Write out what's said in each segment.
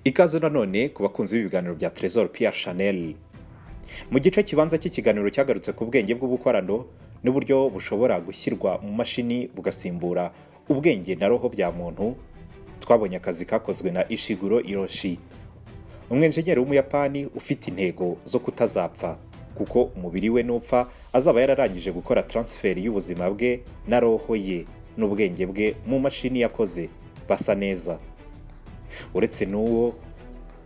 Ikaze nanone ku bakunzi b'ibiganiro bya Trésor Pierre Chanel. Mu gice kibanza cy'ikiganiro cyagarutse ku bwenge bw'ubukorano n'uburyo bushobora gushyirwa mu mashini bugasimbura ubwenge na roho bya muntu, twabonye akazi kakozwe na Ishiguro Hiroshi, umwenjenyeri w'Umuyapani ufite intego zo kutazapfa, kuko umubiri we nupfa azaba yararangije gukora transfert y'ubuzima bwe na roho ye n'ubwenge bwe mu mashini yakoze basa neza. Uretse n'uwo,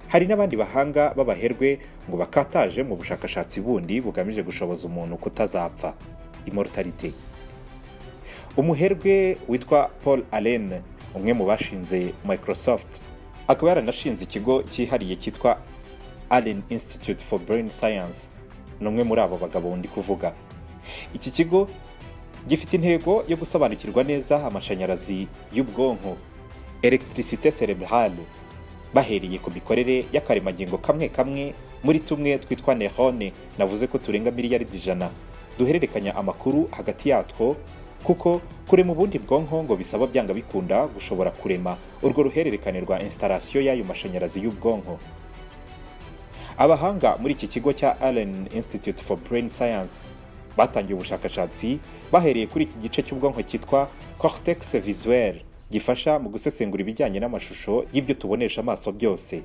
hari n'abandi bahanga b'abaherwe ngo bakataje mu bushakashatsi bundi bugamije gushoboza umuntu kutazapfa, immortalité. Umuherwe witwa Paul Allen, umwe mu bashinze Microsoft, akaba yaranashinze ikigo cyihariye cyitwa Allen Institute for Brain Science, ni umwe muri abo bagabo ndi kuvuga. Iki kigo gifite intego yo gusobanukirwa neza amashanyarazi y'ubwonko, électricité cérébrale, bahereye ku mikorere y'akaremangingo kamwe kamwe muri tumwe twitwa neurone navuze ko turenga miliyaridi 100, duhererekanya amakuru hagati yatwo, kuko kurema ubundi bwonko ngo bisaba byanga bikunda gushobora kurema urwo ruhererekane rwa installation y'ayo mashanyarazi y'ubwonko. Abahanga muri iki kigo cya Allen Institute for Brain Science batangiye ubushakashatsi bahereye kuri iki gice cy'ubwonko cyitwa cortex visuel, gifasha mu gusesengura ibijyanye n'amashusho y'ibyo tubonesha amaso byose.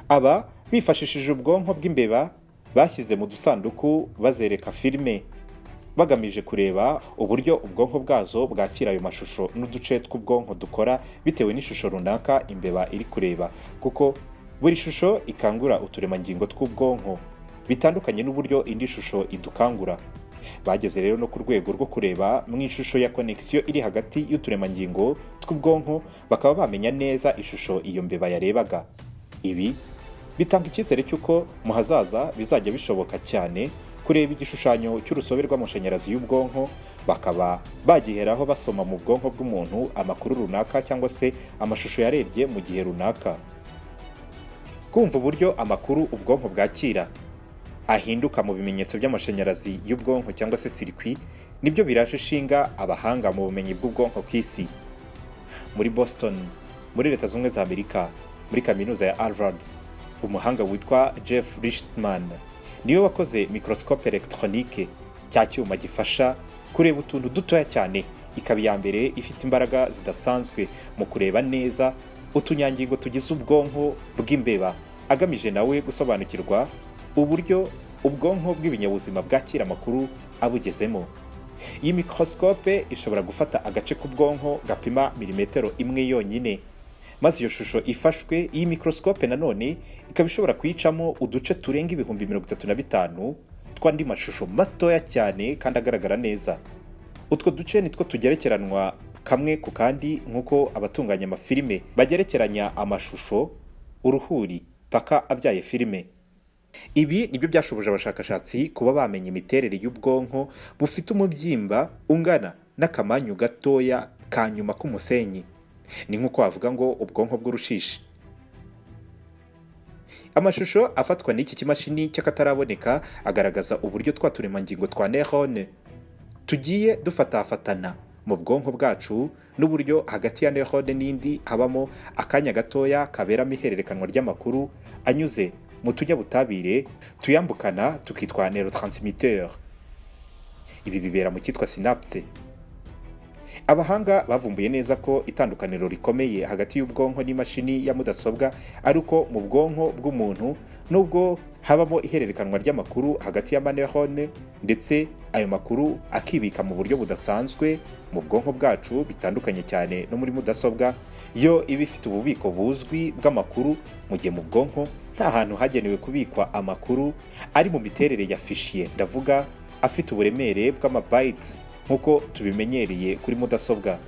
Aba bifashishije ubwonko bw'imbeba bashyize mu dusanduku, bazereka filime, bagamije kureba uburyo ubwonko bwazo bwakira ayo mashusho n'uduce tw'ubwonko dukora bitewe n'ishusho runaka imbeba iri kureba, kuko buri shusho ikangura uturemangingo tw'ubwonko bitandukanye n'uburyo indi shusho idukangura. Bageze rero no ku rwego rwo kureba mu ishusho ya connexion iri hagati y'uturemangingo tw'ubwonko, bakaba bamenya neza ishusho iyo mbeba yarebaga. Ibi bitanga icyizere cy'uko mu hazaza bizajya bishoboka cyane kureba igishushanyo cy'urusobe rw'amashanyarazi y'ubwonko, bakaba bagiheraho basoma mu bwonko bw'umuntu amakuru runaka cyangwa se amashusho yarebye mu gihe runaka. Kumva uburyo amakuru ubwonko bwakira ahinduka mu bimenyetso by'amashanyarazi y'ubwonko cyangwa se circuit nibyo biraje ishinga abahanga mu bumenyi bw'ubwonko ku isi. Muri Boston, muri Leta Zunze Ubumwe za Amerika, muri Kaminuza ya Harvard, umuhanga witwa Jeff Richtman niwe wakoze microscope électronique, cya cyuma gifasha kureba utuntu dutoya cyane, ikaba iya mbere ifite imbaraga zidasanzwe mu kureba neza utunyangingo tugize ubwonko bw'imbeba, agamije nawe gusobanukirwa uburyo ubwonko bw'ibinyabuzima bwakira amakuru abugezemo. Iyi microscope ishobora gufata agace k'ubwonko gapima milimetero 1 yonyine, maze iyo shusho ifashwe, iyi microscope nanone ikaba ishobora kuyicamo uduce turenga 35,000 tw'andi mashusho matoya cyane kandi agaragara neza. Utwo duce nitwo tugerekeranwa kamwe ku kandi nk'uko abatunganya amafilime bagerekeranya amashusho uruhuri paka abyaye filime. Ibi nibyo byashoboje abashakashatsi kuba bamenya imiterere y'ubwonko bufite umubyimba ungana n'akamanyu gatoya ka nyuma k'umusenyi, ni nk'uko wavuga ngo ubwonko bw'urushishi. Amashusho afatwa n'iki kimashini cy'akataraboneka agaragaza uburyo twa turemangingo twa neurone tugiye dufatafatana mu bwonko bwacu, n'uburyo hagati ya neurone n'indi habamo akanya gatoya kaberamo ihererekanwa ry'amakuru anyuze mu tunyabutabire tuyambukana tukitwa neurotransmitter. Ibi bibera mu cyitwa synapse. Abahanga bavumbuye neza ko itandukaniro rikomeye hagati y'ubwonko n'imashini ya mudasobwa ari uko mu bwonko bw'umuntu, nubwo habamo ihererekanwa ry'amakuru hagati y'amaneurone ndetse ayo makuru akibika mu buryo budasanzwe mu bwonko bwacu, bitandukanye cyane no muri mudasobwa yo iba ifite ububiko buzwi bw'amakuru, mu gihe mu bwonko nta hantu hagenewe kubikwa amakuru ari mu miterere ya fichier, ndavuga afite uburemere bw'amabytes nk'uko tubimenyereye kuri mudasobwa.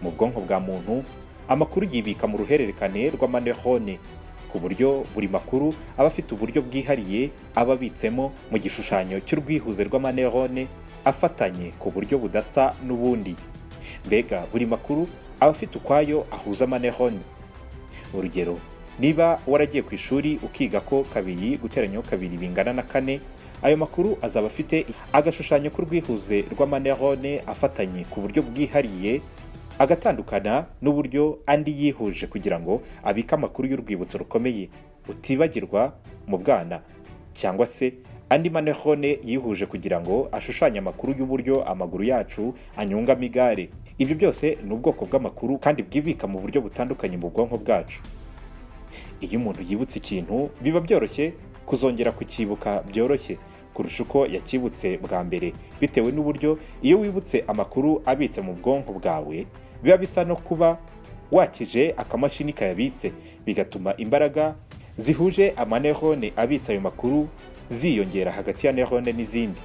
Mu bwonko bwa muntu amakuru yibika mu ruhererekane rw'amaneurone, ku buryo buri makuru aba afite uburyo bwihariye aba abitsemo mu gishushanyo cy'urwihuze rw'amaneurone afatanye ku buryo budasa n'ubundi. Mbega buri makuru aba afite ukwayo ahuza amaneurone. Urugero, niba waragiye ku ishuri ukiga ko kabiri guteranyaho kabiri bingana na kane, ayo makuru azaba afite agashushanyo k'urwihuze rw'amaneurone afatanye ku buryo bwihariye. Agatandukana n'uburyo andi yihuje kugira ngo abike amakuru y'urwibutso rukomeye utibagirwa mu bwana, cyangwa se andi maneurone yihuje kugira ngo ashushanye amakuru y'uburyo amaguru yacu anyungamo igare. Ibyo byose ni ubwoko bw'amakuru kandi bwibika mu buryo butandukanye mu bwonko bwacu. Iyo umuntu yibutse ikintu, biba byoroshye kuzongera kucyibuka byoroshye kurusha uko yakibutse bwa mbere, bitewe n'uburyo iyo wibutse amakuru abitse mu bwonko bwawe biba bisa no kuba wakije akamashini kayabitse, bigatuma imbaraga zihuje amaneurone abitse ayo makuru ziyongera hagati ya neurone n'izindi.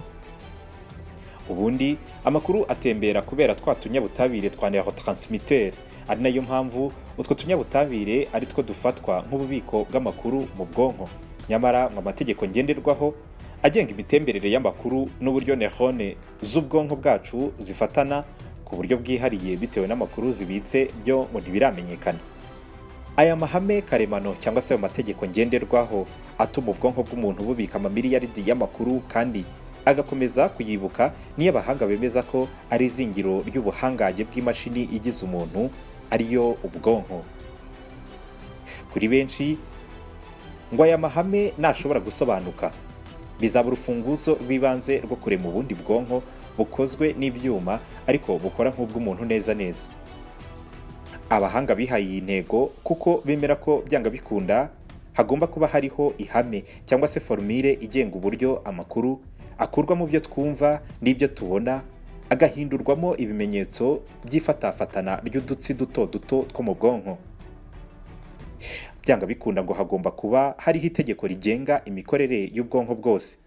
Ubundi amakuru atembera kubera twa tunyabutabire twa neurotransmitter, ari nayo mpamvu utwo tunyabutabire ari two dufatwa nk'ububiko bw'amakuru mu bwonko. Nyamara ngo amategeko ngenderwaho agenga imitemberere y'amakuru n'uburyo neurone z'ubwonko bwacu zifatana ku buryo bwihariye bitewe n'amakuru zibitse byo ngo ntibiramenyekana. Aya mahame karemano cyangwa se ayo mategeko ngenderwaho atuma ubwonko bw'umuntu bubika amamiliyaridi y'amakuru kandi agakomeza kuyibuka, niyo abahanga bemeza ko ari izingiro ry'ubuhangange bw'imashini igize umuntu, ariyo ubwonko. Kuri benshi ngo aya mahame nashobora gusobanuka, bizaba urufunguzo rw'ibanze rwo kurema ubundi bwonko bukozwe n'ibyuma ariko bukora nk'ubw'umuntu neza neza. Abahanga bihaye iyi ntego kuko bemera ko byanga bikunda hagomba kuba hariho ihame cyangwa se formule igenga uburyo amakuru akurwa mu byo twumva n'ibyo tubona, agahindurwamo ibimenyetso by'ifatafatana ry'udutsi duto duto two mu bwonko. Byanga bikunda ngo hagomba kuba hariho itegeko rigenga imikorere y'ubwonko bwose.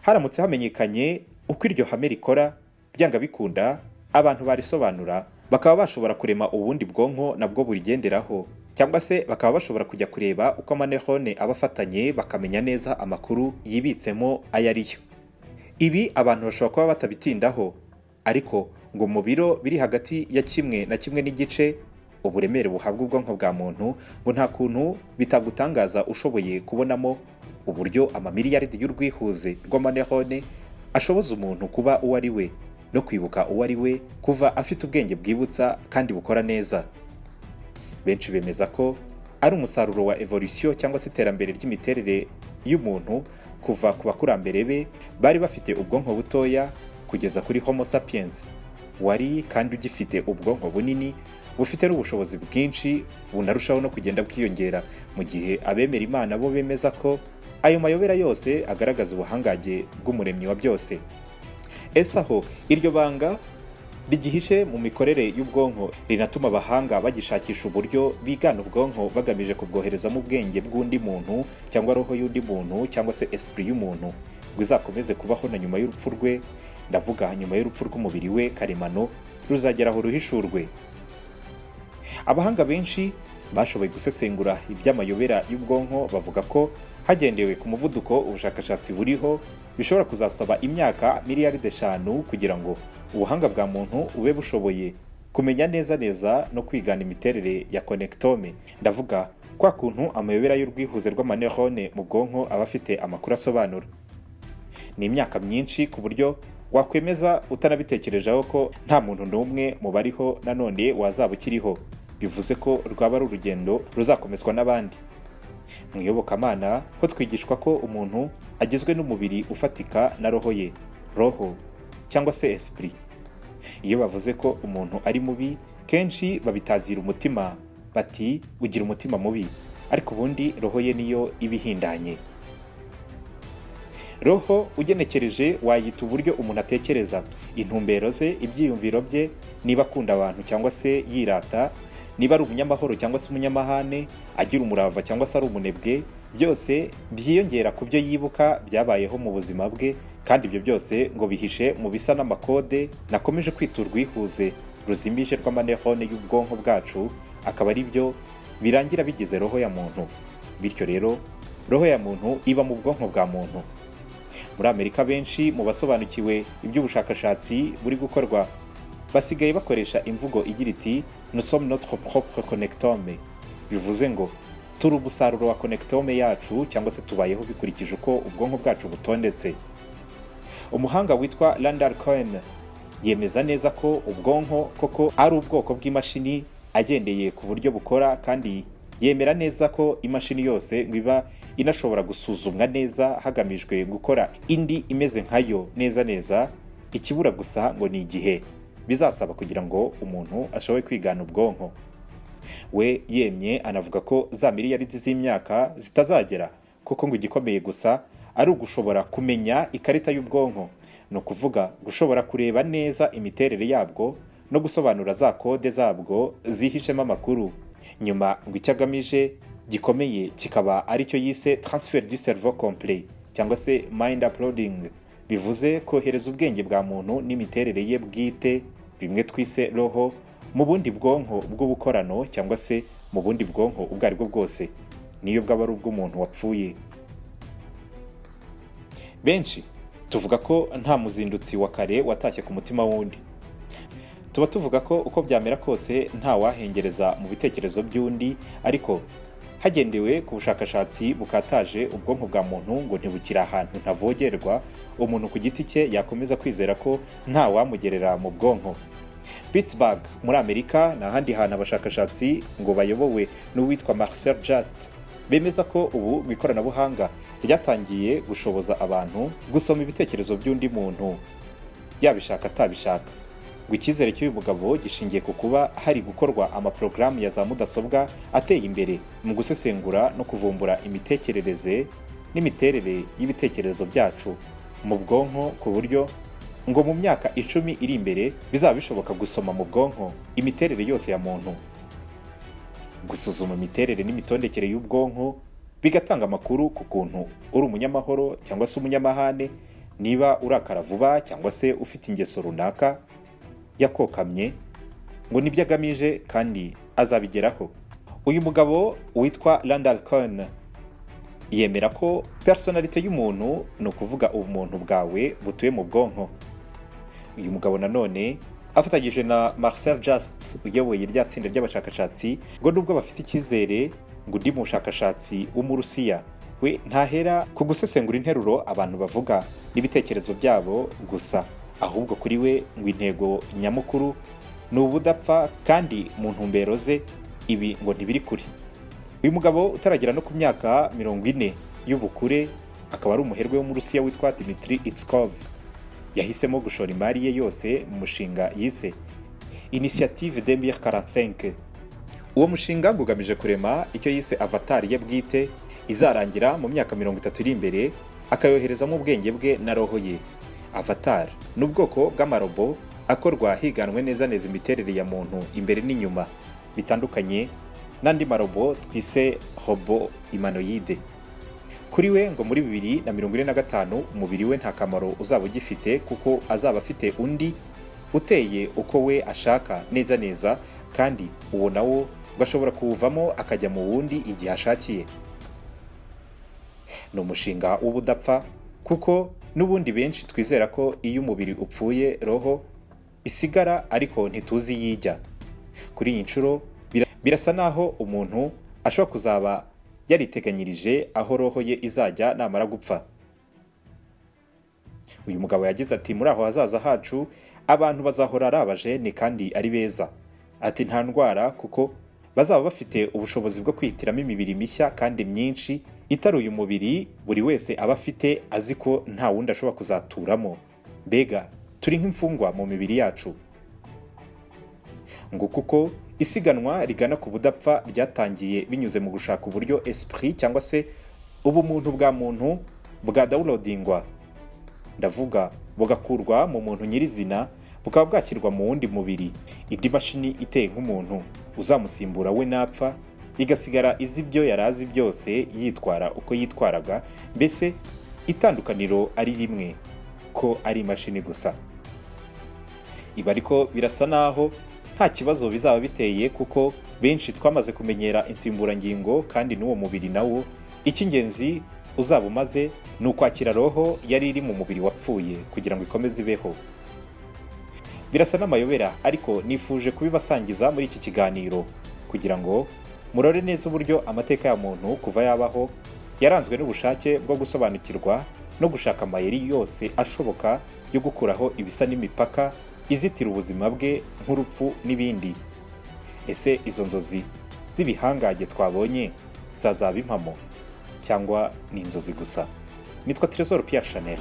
Haramutse hamenyekanye uko iryo hame rikora, byanga bikunda abantu barisobanura, bakaba bashobora kurema ubundi bwonko nabwo burigenderaho, cyangwa se bakaba bashobora kujya kureba uko amaneurone aba afatanye, bakamenya neza amakuru yibitsemo ayo ariyo. Ibi abantu bashobora kuba batabitindaho, ariko ngo mu biro biri hagati ya kimwe na kimwe n'igice uburemere buhabwa ubwonko bwa muntu, ngo nta kuntu bitagutangaza ushoboye kubonamo uburyo amamiliyaridi y'urwihuze rw'amaneurone ashoboza umuntu kuba uwo ari we no kwibuka uwo ari we kuva afite ubwenge bwibutsa kandi bukora neza. Benshi bemeza ko ari umusaruro wa evolution cyangwa se iterambere ry'imiterere y'umuntu kuva ku bakurambere be bari bafite ubwonko butoya kugeza kuri Homo sapiens wari kandi ugifite ubwonko bunini bufite n'ubushobozi bwinshi bunarushaho no kugenda bwiyongera, mu gihe abemera Imana bo bemeza ko ayo mayobera yose agaragaza ubuhangange bw'Umuremyi wa byose. Ese aho iryo banga rigihishe mu mikorere y'ubwonko rinatuma abahanga bagishakisha uburyo bigana ubwonko bagamije kubwoherezamo ubwenge bw'undi muntu cyangwa roho y'undi muntu cyangwa se esprit y'umuntu ngo izakomeze kubaho na nyuma y'urupfu rwe, ndavuga nyuma y'urupfu rw'umubiri we karemano ruzagera aho ruhishurwe? Abahanga benshi bashoboye gusesengura iby'amayobera y'ubwonko bavuga ko hagendewe ku muvuduko ubushakashatsi buriho, bishobora kuzasaba imyaka miliyaridi 5 kugira ngo ubuhanga bwa muntu bube bushoboye kumenya neza neza no kwigana imiterere ya connectome, ndavuga kwa kuntu amayobera y'urwihuze rw'amaneurone mu bwonko aba afite amakuru asobanura. Ni imyaka myinshi ku buryo wakwemeza utanabitekerejeho ko nta muntu n'umwe mu bariho nanone wazaba ukiriho, bivuze ko rwaba ari urugendo ruzakomezwa n'abandi. Mu iyobokamana ho twigishwa ko umuntu agizwe n'umubiri ufatika na roho ye, roho cyangwa se esprit. Iyo bavuze ko umuntu ari mubi, kenshi babitazira umutima, bati "Ugira umutima mubi", ariko ubundi roho ye niyo iba ihindanye. Roho ugenekereje wayita uburyo umuntu atekereza, intumbero ze, ibyiyumviro bye, niba akunda abantu cyangwa se yirata, niba ari umunyamahoro cyangwa se umunyamahane, agira umurava cyangwa se ari umunebwe. Byose byiyongera ku byo yibuka byabayeho mu buzima bwe, kandi ibyo byose ngo bihishe mu bisa n'amakode nakomeje kwita urwihuze ruzimije rw'amaneurone y'ubwonko bwacu, akaba ari byo birangira bigize roho ya muntu. Bityo rero roho ya muntu iba mu bwonko bwa muntu. Muri Amerika, benshi mu basobanukiwe iby'ubushakashatsi buri gukorwa basigaye bakoresha imvugo igira iti "Nous sommes notre propre connectome", bivuze ngo turi umusaruro wa connectome yacu cyangwa se tubayeho bikurikije uko ubwonko bwacu butondetse. Umuhanga witwa Randall Cohen Yemeza neza ko ubwonko koko ari ubwoko bw'imashini agendeye ku buryo bukora, kandi yemera neza ko imashini yose ngo iba inashobora gusuzumwa neza hagamijwe gukora indi imeze nkayo neza neza. Ikibura gusa ngo ni igihe bizasaba kugira ngo umuntu ashobore kwigana ubwonko. We yemye anavuga ko za miliyaridi z'imyaka zitazagera, kuko ngo igikomeye gusa ari ugushobora kumenya ikarita y'ubwonko, ni ukuvuga gushobora kureba neza imiterere yabwo no gusobanura za kode zabwo zihishemo amakuru. Nyuma ngo icyo agamije gikomeye kikaba aricyo yise transfert du cerveau complet cyangwa se mind uploading, bivuze kohereza ubwenge bwa muntu n'imiterere ye bwite, bimwe twise roho, mu bundi bwonko bw'ubukorano cyangwa se mu bundi bwonko ubwo ari bwo bwose, niyo bwaba ari ubw'umuntu wapfuye. Benshi tuvuga ko nta muzindutsi wa kare watashye ku mutima w'undi. Tuba tuvuga ko uko byamera kose nta wahengereza mu bitekerezo by'undi, ariko hagendewe ku bushakashatsi bukataje, ubwonko bwa muntu ngo ntibukiri ahantu ntavogerwa umuntu ku giti cye yakomeza kwizera ko nta wamugerera mu bwonko. Pittsburgh muri Amerika ni ahandi hantu abashakashatsi ngo bayobowe n'uwitwa Marcel Just bemeza ko ubu ikoranabuhanga ryatangiye gushoboza abantu gusoma ibitekerezo by'undi muntu, yabishaka atabishaka. Ngo icyizere cy'uyu mugabo gishingiye ku kuba hari gukorwa amaporogaramu ya za mudasobwa ateye imbere mu gusesengura no kuvumbura imitekerereze n'imiterere y'ibitekerezo byacu mu bwonko, ku buryo ngo mu myaka 10 iri imbere bizaba bishoboka gusoma mu bwonko imiterere yose ya muntu. Gusuzuma imiterere n'imitondekere y'ubwonko bigatanga amakuru ku kuntu uri umunyamahoro cyangwa se umunyamahane, niba urakara vuba cyangwa se ufite ingeso runaka yakokamye, ngo nibyo agamije kandi azabigeraho. Uyu mugabo witwa Randall Cohen yemera ko personnalité y'umuntu, ni ukuvuga ubumuntu bwawe butuye mu bwonko. Uyu mugabo nanone afatanyije na Marcel Just uyoboye rya tsinda ry'abashakashatsi, ngo nubwo bafite icyizere, ngo undi mushakashatsi w'Umurusiya we ntahera ku gusesengura interuro abantu bavuga n'ibitekerezo byabo gusa, ahubwo kuri we ngo intego nyamukuru ni ubudapfa, kandi mu ntumbero ze ibi ngo ntibiri kure. Uyu mugabo utaragera no ku myaka 40 y'ubukure, akaba ari umuherwe w'Umurusiya witwa Dmitry Itskov, yahisemo gushora imari ye yose mu mushinga yise Initiative 2045. Uwo mushinga ngo ugamije kurema icyo yise avatar ye bwite izarangira mu myaka 30 iri imbere, akayoherezamo ubwenge bwe na roho ye. Avatar ni ubwoko bw'amarobo akorwa higanwe neza neza imiterere ya muntu imbere n'inyuma, bitandukanye n'andi marobo twise robot humanoïde. Kuri we ngo muri 2045 umubiri we nta kamaro uzaba ugifite, kuko azaba afite undi uteye uko we ashaka neza neza, kandi uwo nawo ngo ashobora kuwuvamo akajya mu wundi igihe ashakiye. Ni umushinga w'ubudapfa, kuko n'ubundi benshi twizera ko iyo umubiri upfuye roho isigara, ariko ntituzi yijya. Kuri iyi nshuro birasa naho umuntu ashobora kuzaba yariteganyirije aho roho ye izajya namara gupfa. Uyu mugabo yagize ati: "Muri aho hazaza hacu abantu bazahora ari abajene kandi ari beza." Ati: "Nta ndwara, kuko bazaba bafite ubushobozi bwo kwihitiramo imibiri mishya kandi myinshi itari uyu mubiri buri wese aba afite, azi ko nta wundi ashobora kuzaturamo. Mbega turi nk'imfungwa mu mibiri yacu." Ngo kuko isiganwa rigana ku budapfa ryatangiye binyuze mu gushaka uburyo esprit cyangwa se ubumuntu bwa muntu bwa downloadingwa, ndavuga bugakurwa mu muntu nyirizina bukaba bwashyirwa mu wundi mubiri, indi mashini iteye nk'umuntu uzamusimbura we napfa, igasigara izi ibyo yari azi byose, yitwara uko yitwaraga, mbese itandukaniro ari rimwe, ko ari imashini gusa. Ibi ariko birasa naho nta kibazo bizaba biteye, kuko benshi twamaze kumenyera insimburangingo, kandi n'uwo mubiri nawo icy'ingenzi uzaba umaze ni ukwakira roho yari iri mu mubiri wapfuye kugira ngo ikomeze ibeho. Birasa n'amayobera, ariko nifuje kubibasangiza muri iki kiganiro kugira ngo murore neza uburyo amateka ya muntu kuva yabaho yaranzwe n'ubushake bwo gusobanukirwa no gushaka amayeri yose ashoboka yo gukuraho ibisa n'imipaka. izitira ubuzima bwe nk'urupfu n'ibindi. Ese izo nzozi z'ibihangange twabonye zazaba impamo cyangwa ni inzozi gusa? Nitwa Trésor Pierre Chanel.